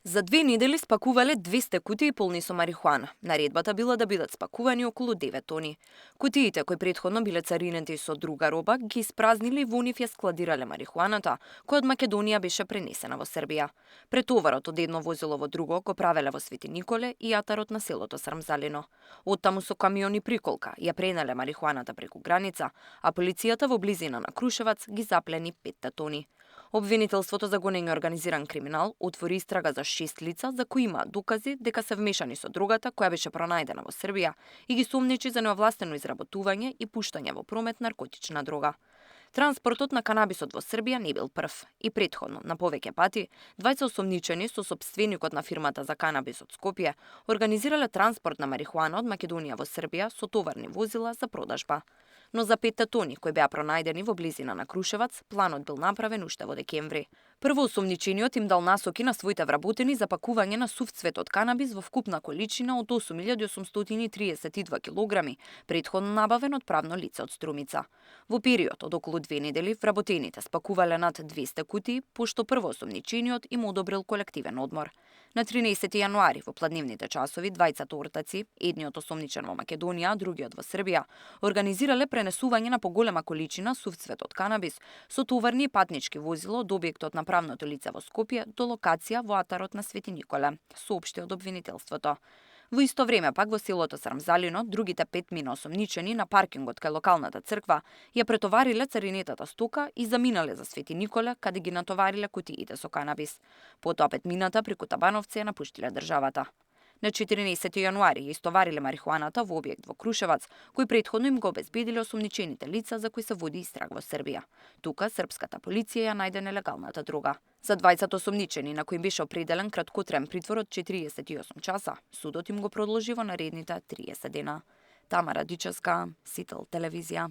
За 2 недели спакувале 200 кутии полни со марихуана. Наредбата била да бидат спакувани околу 9 тони. Кутиите кои претходно биле царинети со друга роба ги испразниле и во нив ја складирале марихуаната, која од Македонија беше пренесена во Србија. Претоварот од едно возило во друго го правеле во Свети Николе и јатарот на селото Срамзалино. Оттаму со камиони приколка ја пренеле марихуаната преку граница, а полицијата во близина на Крушевац ги заплени 5 тони. Обвинителството за гонење организиран криминал отвори истрага за 6 лица за кои има докази дека се вмешани со дрогата која беше пронајдена во Србија и ги сомничи за неовластено изработување и пуштање во промет наркотична дрога. Транспортот на канабисот во Србија не бил прв и претходно, на повеќе пати, двајца осомничени со сопственикот на фирмата за канабис од Скопје организирале транспорт на марихуана од Македонија во Србија со товарни возила за продажба. Но за 5 тони кои беа пронајдени во близина на Крушевац, планот бил направен уште во декември. Прво осомничениот им дал насоки на своите вработени за пакување на сув цвет од канабис во вкупна количина од 8832 килограми, претходно набавен од правно лице од Струмица. Во период од околу 2 недели вработените спакувале над 200 кутии, пошто прво осомничениот им одобрил колективен одмор. На 13 јануари во пладневните часови двајцата ортаци, едниот осомничен во Македонија, а другиот во Србија, организирале пренесување на поголема количина сув цвет од канабис со товарни и патнички возила од објектот на правното лице во Скопје до локација во атарот на Свети Николе, соопшти од обвинителството. Во исто време пак во селото Срамзалино, другите 5 мина осомничени на паркингот кај локалната црква ја претовариле царинетата стока и заминале за Свети Николе, каде ги натовариле кутиите со канабис. Потоа 5 мината преку Табановци ја напуштиле државата. На 14 јануари ја истовариле марихуаната во објект во Крушевац, кој претходно им го обезбедиле осомничените лица за кои се води истрага во Србија. Тука српската полиција ја најде нелегалната дрога. За двајцата осомничени на кои беше определен краткотраен притвор од 48 часа, судот им го продолжи во наредните 30 дена. Тамара Дичевска, Сител телевизија.